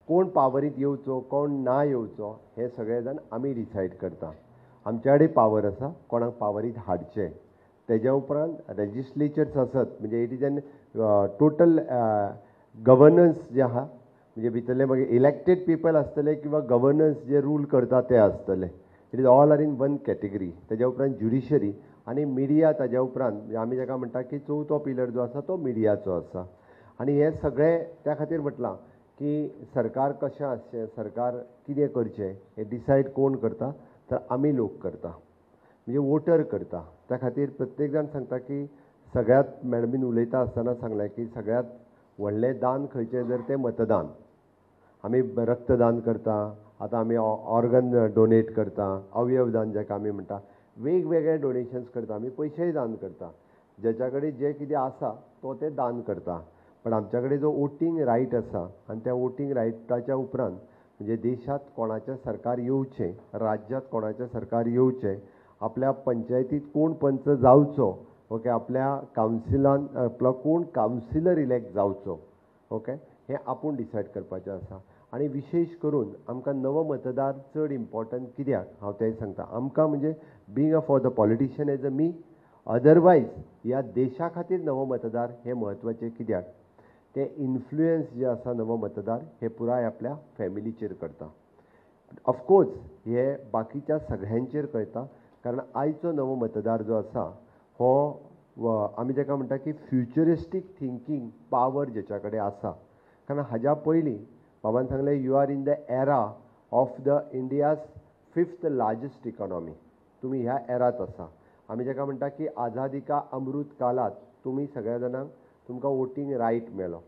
कोण पावरींत येवचो कोण ना येवचो हे सगळे जाण आमी डिसायड करता. आमच्या कडेन पावर आसा कोणाक पावरींत हाडचें. तेज्या उपरांत लेजिस्लेचर्स आसत म्हणजे it is an total governance जे आहा म्हणजे भितरले मागीर इलेक्टेड पिपल आसतले किंवा गवर्नन्स जे रूल करता ते आसतले. It is all are in one category. तेज्या उपरांत ज्युडिशरी आनी मिडिया. ताज्या उपरांत म्हणजे आमी जाका म्हणटा की चवथो पिलर जो आसा तो मिडियाचो आसा. आनी हे सगळे त्या खातीर म्हटलां की सरकार कशें आसचें, सरकार कितें करचें हें डिसायड कोण करता तर आमी लोक करता, म्हणजे वोटर करता. त्या खातीर प्रत्येक जाण सांगता की सगळ्यांत मॅडमीन उलयता आसतना सांगलें की सगळ्यांत व्हडलें दान खंयचें जर तें मतदान. आमी रक्तदान करता, आतां आमी ऑर्गन डोनेट करता, अवयवदान जाका आमी म्हणटा, वेगवेगळे डोनेशन्स करता, आमी पयशेय दान करता. ज्याच्या कडेन जें कितें आसा तो तें दान करता. पण आमच्या कडेन जो वोटींग रायट आसा आनी त्या वोटींग रायटाच्या उपरांत म्हणजे देशांत कोणाचें सरकार येवचें, राज्यांत कोणाचें सरकार येवचें, आपल्या पंचायतींत कोण पंच जावचो, ओके, आपल्या कावन्सिलान आपलो कोण कावन्सिलर इलेक्ट जावचो, ओके, हें आपूण डिसायड करपाचें आसा. आनी विशेश करून आमकां नवो मतदार चड इम्पॉर्टंट कित्याक हांव तें सांगता. आमकां म्हणजे being a for the politician as a me, otherwise ह्या देशा खातीर नवो मतदार हें म्हत्वाचें कित्याक ते इन्फ्लुयन्स जे आसा नवो मतदार हे पुराय आपल्या फॅमिलीचेर करता. ऑफकोर्स हे बाकीच्या सगळ्यांचेर करता, कारण आयचो नवो मतदार जो आसा हो आमी जाका म्हणटा की फ्युचरिस्टीक थिंकींग पावर जेच्या कडेन आसा. कारण हाज्या पयलीं बाबान सांगलें you are in the era of the India's 5th largest economy. तुमी ह्या एरात आसा. आमी जाका म्हणटा की आझादी का अमृत कालात तुमी सगळ्या जाणांक तुमकां वोटींग रायट मेळ्ळो,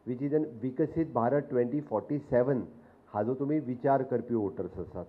which is an विकसीत भारत 2047 हाजो तुमी विचार करपी वोटर्स आसात.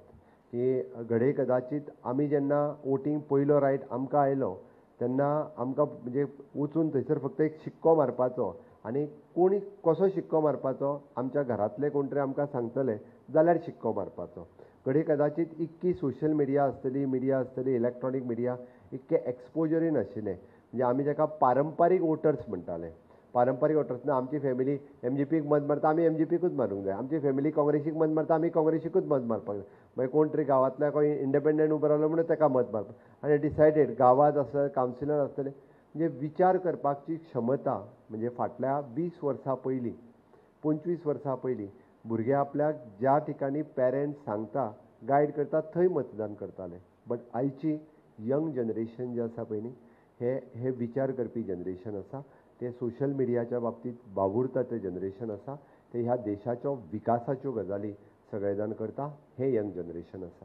की घडये कदाचीत आमी जेन्ना वोटींग पयलो रायट आमकां आयलो तेन्ना आमकां म्हणजे वचून थंयसर फक्त एक शिक्को मारपाचो आनी कोणी कसो शिक्को मारपाचो आमच्या घरांतले कोण तरी आमकां सांगतले जाल्यार शिक्को मारपाचो. घडये कदाचीत इतकी सोशल मिडिया आसतली, मिडिया आसतली, इलेक्ट्रॉनीक मिडिया इतकें एक्सपोजरूय नाशिल्लें. म्हणजे आमी जाका पारंपारीक वोटर्स म्हणटाले, पारंपारीक वोटर्स ना आमची फॅमिली एमजीपीक मत मारता आमी एमजीपीकूच मारूंक जाय, आमची फॅमिली काँग्रेसीक मत मारता आमी काँग्रेसीकूच मत मारपाक जाय. मागीर कोण तरी गांवांतल्या कोण इंडिपेंडंट उबो रावलो म्हणून ताका मत मारपाक आनी डिसायडेड गांवांत आसतले कावन्सिलर आसतले. म्हणजे विचार करपाची क्षमता म्हणजे फाटल्या 20 वर्सां पयलीं 25 वर्सां पयलीं भुरगे आपल्याक ज्या ठिकाणी पेरंट्स सांगता गायड करता थंय मतदान करताले. बट आयची यंग जनरेशन जे आसा पळय न्ही हे हे विचार करपी जनरेशन आसा, ते सोशल मिडियाच्या बाबतींत वावुरता ते जनरेशन आसा, ते ह्या देशाच्यो विकासाच्यो गजाली सगळे जाण करता, हे यंग जनरेशन आसा.